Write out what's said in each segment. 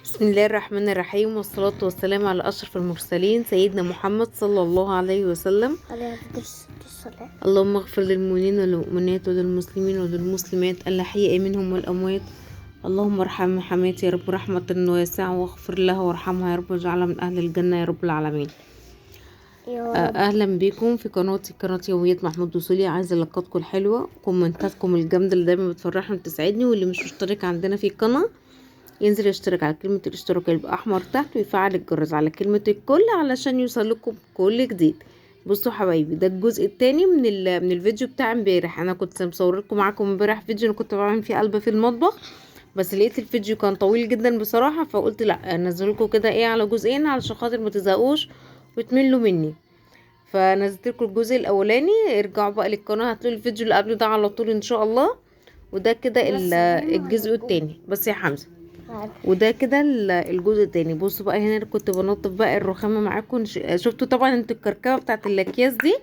بسم الله الرحمن الرحيم، والصلاة والسلام على أشرف المرسلين سيدنا محمد صلى الله عليه وسلم. عليه أفضل الصلاة. اللهم اغفر للمؤمنين والمؤمنات وللمسلمين وللمسلمات الأحياء منهم والأموات. اللهم ارحم حماتي يا رب رحمة واسعة، واغفر لها وارحمها يا رب، واجعلها من أهل الجنة يا رب العالمين. يا رب. اهلا بيكم في قناتي، قناة يوميات محمود وصولي. عايزه لايكاتكم الحلوة، كومنتاتكم الجامدة اللي دايما بتفرحني وبتسعدني، واللي مش مشترك عندنا في القناة ينزل يشترك على كلمة الاشتراك اللي احمر تحت، ويفعل الجرس على كلمة الكل علشان يوصل لكم كل جديد. بصوا حبايبي، ده الجزء الثاني من الفيديو بتاع امبارح. انا كنت مصوره لكم معاكم امبارح فيديو انا كنت بعمل فيه قلبه في المطبخ، بس لقيت الفيديو كان طويل جدا بصراحة، فقلت لا انزل لكم كده ايه على جزئين علشان خاطر ما تزهقوش وتملوا مني. فنزلت لكم الجزء الاولاني، ارجعوا بقى للقناة هتلاقوا الفيديو اللي قبله ده على طول ان شاء الله. وده كده الجزء الثاني بس يا حمزة، وده كده الجزء الثاني. بصوا بقى هنا كنت بنضف بقى الرخامه معاكم. شفتوا طبعا انتوا الكركبه بتاعت الاكياس دي.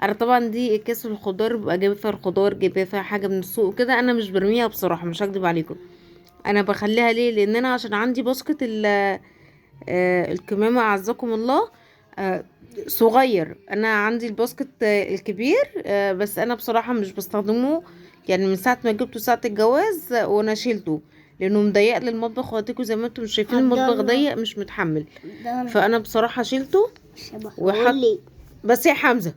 انا طبعا دي اكياس الخضار، ببقى جايبه فيها الخضار، جايبه فيها حاجة من السوق كده. انا مش برميها بصراحة، مش هكدب عليكم، انا بخليها ليه؟ لان انا عشان عندي basket الكمامة اعزكم الله صغير. انا عندي ال basket الكبير، بس انا بصراحة مش بستخدمه، يعني من ساعة ما جبته ساعة الجواز وانا شيلته لانه مضيق للمطبخ. واديكم زي ما انتم شايفين المطبخ ضيق مش متحمل، فانا بصراحة شيلته وحط بس يا حمزة،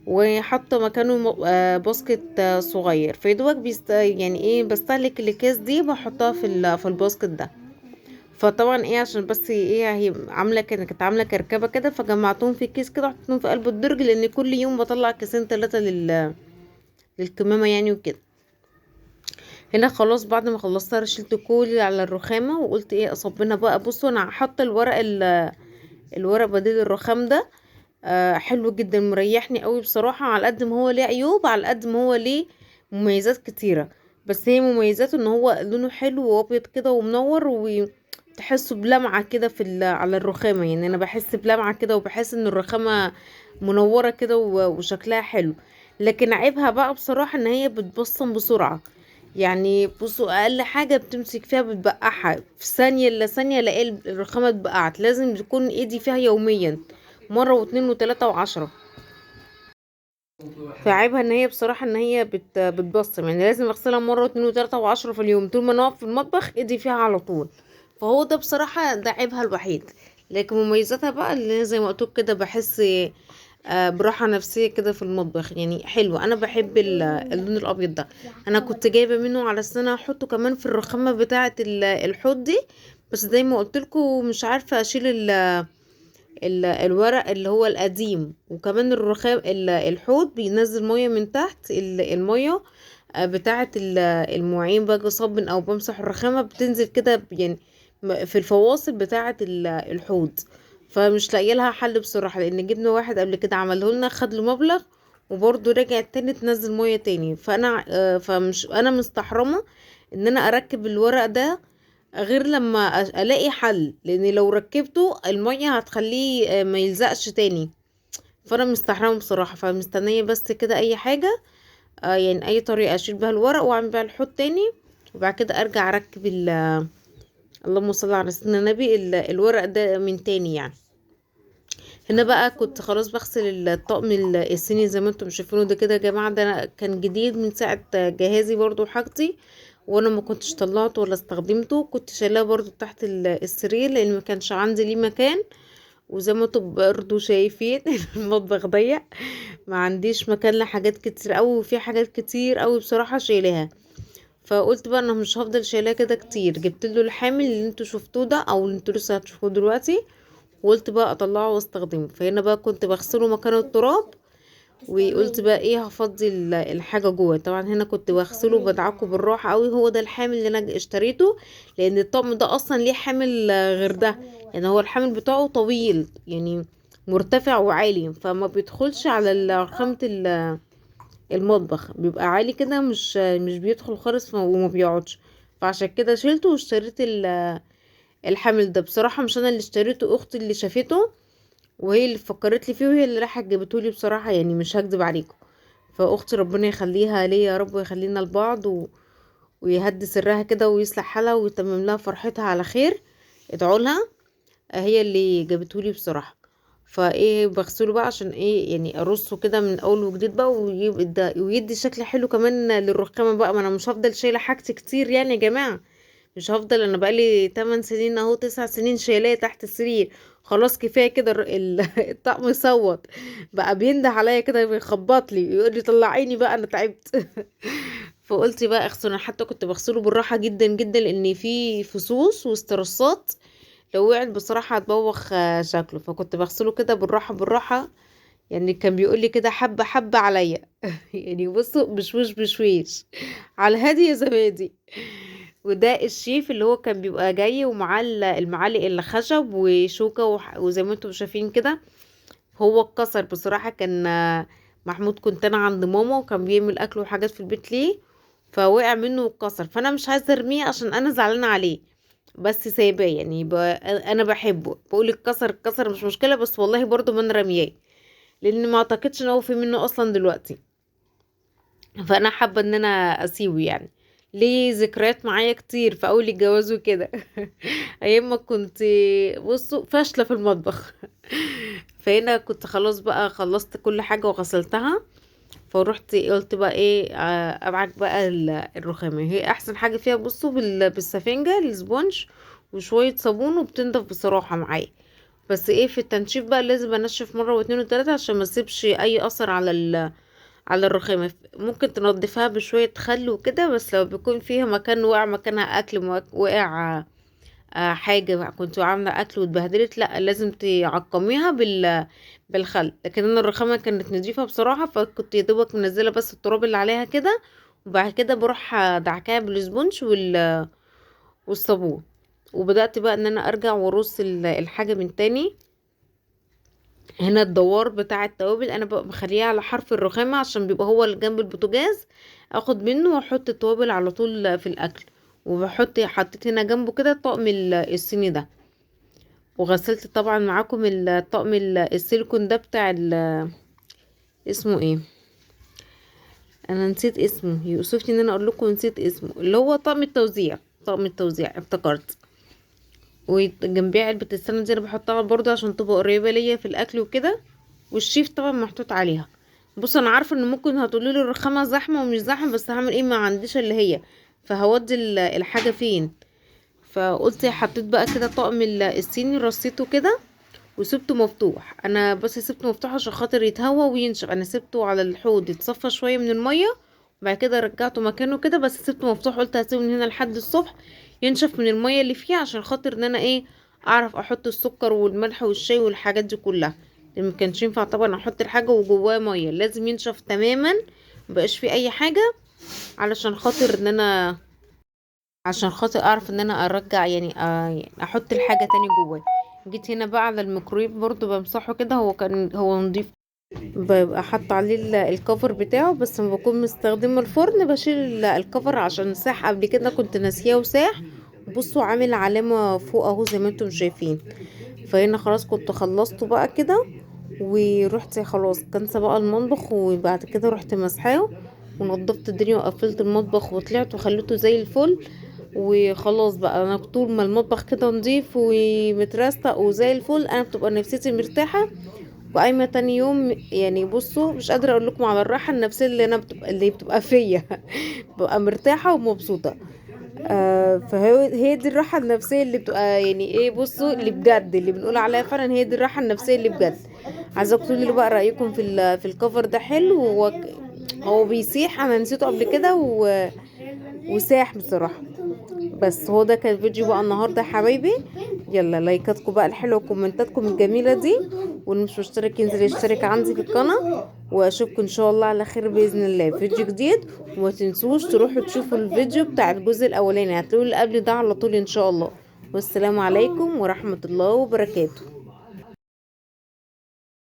وحط مكانه basket صغير. فيدوبك يعني ايه بستهلك الاكياس دي بحطها في ال basket ده. فطبعا ايه عشان بس ايه هي عامله كده، كانت عامله كركبه كده، فجمعتهم في كيس كده وحطيتهم في قلب الدرج، لان كل يوم بطلع كيسين ثلاثة للكمامة يعني وكده. هنا خلاص بعد ما خلصتها شلت كل على الرخامه وقلت ايه اصبنا بقى. بصوا انا حاطه الورق الورق بديل الرخام ده، حلو جدا، مريحني قوي بصراحة. على قد ما هو ليه عيوب على قد ما هو ليه مميزات كتيرة، بس هي مميزاته ان هو لونه حلو وابيض كده ومنور، وتحسوا بلمعه كده في على الرخامه. يعني انا بحس بلمعه كده وبحس ان الرخامه منورة كده وشكلها حلو. لكن عيبها بقى بصراحة ان هي بتبصم بسرعة، يعني بصوا اقل حاجة بتمسك فيها بتبقعها في ثانية الا ثانية، الاقي الرخامه اتبقعت. لازم تكون ايدي فيها يوميا مرة واتنين وتلاتة وعشرة. فعيبها ان هي بصراحة ان هي بتبصم، يعني لازم اغسلها مرة واتنين وتلاتة وعشرة في اليوم، طول ما انا واقفة في المطبخ ايدي فيها على طول. فهو ده بصراحة ده عيبها الوحيد. لكن مميزاتها بقى اللي زي ما قلت كده بحس براحة نفسية كده في المطبخ، يعني حلو. انا بحب اللون الابيض ده، انا كنت جايبه منه على السنة احطه كمان في الرخامه بتاعه الحوض دي، بس زي ما قلت لكم مش عارفه اشيل الورق اللي هو القديم. وكمان الرخام الحوض بينزل مية من تحت، المية بتاعه المواعين، باجي اصبن او بمسح الرخامه بتنزل كده يعني في الفواصل بتاعه الحوض، فمش لاقيه لها حل بصراحة. لان جبنا واحد قبل كده عمله لنا، خد له مبلغ وبرده رجع تاني تنزل مية تاني. فانا فمش انا مستحرمه ان انا اركب الورق ده غير لما الاقي حل، لان لو ركبته المية هتخليه ما يلزقش تاني، فانا مستحرمه بصراحة. فمستنيه بس كده اي حاجة، يعني اي طريقه اشيل بها الورق واعمل بيها الحوض تاني، وبعد كده ارجع اركب اللهم صل على سيدنا النبي الورق ده من تاني. يعني هنا بقى كنت خلاص بغسل الطقم الصيني زي ما انتم شايفينه ده كده يا جماعة. ده كان جديد من ساعة جهازي برضو وحاجتي، وانا ما كنتش طلعته ولا استخدمته، كنت شايلاه برضو تحت السرير لان ما كانش عندي ليه مكان. وزي ما انتم برضو شايفين المطبخ ضيق، ما عنديش مكان لحاجات كتير قوي، وفي حاجات كتير قوي بصراحة شايلاها. فقلت بقى انا مش هفضل شايلاه كده كتير، جبت له الحامل اللي انتوا شفتوه ده او اللي انتوا لسه هتشوفوه دلوقتي، وقلت بقى اطلعه واستخدمه. فهنا بقى كنت بغسله مكان التراب، وقلت بقى ايه هفضي الحاجة جوه. طبعا هنا كنت بغسله وبدعكه بالراحة قوي. هو ده الحامل اللي انا اشتريته، لان الطقم ده اصلا ليه حامل غير ده، يعني هو الحامل بتاعه طويل يعني مرتفع وعالي، فما بيدخلش على رخامه المطبخ، بيبقى عالي كده مش بيدخل خالص وما بيقعدش. فعشان كده شيلته واشتريت الحامل ده. بصراحة مش انا اللي اشتريته، اختي اللي شافته وهي اللي فكرت لي فيه، وهي اللي راحت جابته لي بصراحة، يعني مش هكدب عليكم. فاختي ربنا يخليها ليا يا رب ويخلينا لبعض ويهدي سرها كده ويصلح حالها ويتمم لها فرحتها على خير. ادعوا لها، هي اللي جابتهولي بصراحة. فايه بغسله بقى عشان ايه يعني ارصه كده من اول وجديد بقى، ويدي شكل حلو كمان للرخامه بقى. ما انا مش هفضل شايله حاجتي كتير يعني يا جماعة، مش هفضل، انا بقالي 8 سنين اهو 9 سنين شايلاه تحت السرير، خلاص كفاية كده. الطقم صوت بقى، بينده عليا كده، بيخبط لي يقول لي طلعيني بقى انا تعبت. فقلت بقى اغسله. انا حتى كنت بغسله بالراحة جدا جدا، لان في فصوص واسترسات لو وقعت بصراحة هتبوخ شكله، فكنت بغسله كده بالراحة بالراحة يعني، كان بيقول لي كده حبه حبه عليا. يعني بصوا بشويش بشويش على الهادي يا زبادي. وده الشيف اللي هو كان بيبقى جاي ومعاه المعالق اللي خشب وشوكة وزي ما انتم شايفين كده هو اتكسر بصراحة. كان محمود كنت انا عند ماما وكان بيعمل اكل وحاجات في البيت ليه، فوقع منه واتكسر، فانا مش عايزة ارميه عشان انا زعلانة عليه، بس سايباه يعني، انا بحبه، بقول اتكسر اتكسر مش مشكلة، بس والله برضو ما انا رمياه، لان ما اعتقدش ان هو في منه اصلا دلوقتي، فانا حابة ان انا اسيبه يعني. ليه ذكريات معايا كتير في اول الجواز وكده. ايام ما كنت بصوا فاشلة في المطبخ. فهنا كنت خلاص بقى خلصت كل حاجة وغسلتها، فروحت قلت بقى ايه، ابعك بقى الرخامه. هي احسن حاجة فيها بصوا بالسفنجه السبونج وشوية صابون، وبتنضف بصراحة معايا. بس ايه في التنشيف بقى لازم انشف مرة واتنين وتلاتة عشان ما اسيبش اي اثر على الرخامه. ممكن تنضفها بشوية خل وكده، بس لو بيكون فيها مكان وقع مكانها اكل، وقع حاجة كنت عامله اكل واتبهدلت، لا لازم تعقميها بالخل. لكن انا الرخامه كانت نظيفة بصراحة، فكنت يا دوبك منزله بس التراب اللي عليها كده، وبعد كده بروح دعكاها بالسبونج والصابون. وبدات بقى ان انا ارجع وارص الحاجة من تاني. هنا الدوار بتاع التوابل انا ببقى مخليه على حرف الرخامه عشان بيبقى هو اللي جنب البوتاجاز، اخد منه واحط التوابل على طول في الاكل. حطيت هنا جنبه كده طقم الصيني ده. وغسلت طبعا معاكم الطقم السيليكون ده بتاع اسمه ايه، انا نسيت اسمه، يوسفني ان انا اقول لكم نسيت اسمه، اللي هو طقم التوزيع، طقم التوزيع افتكرت. وجنبيه علبة السمنة دي انا بحطها برضو عشان تبقى قريبة ليا في الاكل وكده. والشيف طبعا محطوط عليها. بصوا انا عارفة ان ممكن هتقولوا لي الرخامة زحمة ومش زحمة، بس هعمل ايه، ما عنديش اللي هي، فهودي الحاجة فين. فقلت حطيت بقى كده طقم الصيني، رصيته كده وسبته مفتوح. انا بس سبته مفتوح عشان خاطر يتهوى وينشف، انا سبته على الحوض يتصفى شوية من المية، وبعد كده رجعته مكانه كده، بس سبته مفتوح. قلت هسيبه من هنا لحد الصبح ينشف من المية اللي فيه، عشان خاطر ان انا ايه اعرف احط السكر والملح والشاي والحاجات دي كلها، لان ما كانش ينفع طبعا احط الحاجة وجواه مية، لازم ينشف تماما مبقاش فيه اي حاجة، علشان خاطر ان انا، عشان خاطر اعرف ان انا ارجع يعني، احط الحاجة تاني جواه. جيت هنا بقى على الميكرويف برضو بمسحه كده، هو كان هو نضيف، ببقى حاطه عليه الكفر بتاعه، بس لما بكون مستخدمة الفرن بشيل الكفر عشان ساح قبل كده كنت ناسياه وساح. بصوا عامل علامة فوق اهو زي ما انتم شايفين. فهنا خلاص كنت خلصته بقى كده، ورحت خلاص كنسه بقى المطبخ، وبعد كده رحت مسحاه ونضفت الدنيا وقفلت المطبخ وطلعت وخليته زي الفل. وخلاص بقى انا طول ما المطبخ كده نضيف ومترستق وزي الفل انا بتبقى نفسيتي مرتاحة وقايمه تاني يوم. يعني بصوا مش قادرة اقول لكم على الراحة النفسية اللي انا بتبقى، اللي بتبقى فيا، ببقى مرتاحة ومبسوطة. فهي هي دي الراحة النفسية اللي بتبقى يعني ايه، بصوا اللي بجد اللي بنقول عليها فعلا هي دي الراحة النفسية اللي بجد. عايزاكم تقولوا لي بقى رايكم في الكفر ده حلو، هو بيسيح، انا نسيته قبل كده وساح بصراحة. بس هو ده كان فيديو بقى النهارده يا حبايبي. يلا لايكاتكم بقى الحلوة وكومنتاتكم الجميلة دي، واللي مش مشترك ينزل يشترك عندي في القناة، واشوفكم ان شاء الله على خير باذن الله في فيديو جديد. وما تنسوش تروحوا تشوفوا الفيديو بتاع الجزء الاولاني، هتلاقوه اللي قبل ده على طول ان شاء الله. والسلام عليكم ورحمة الله وبركاته.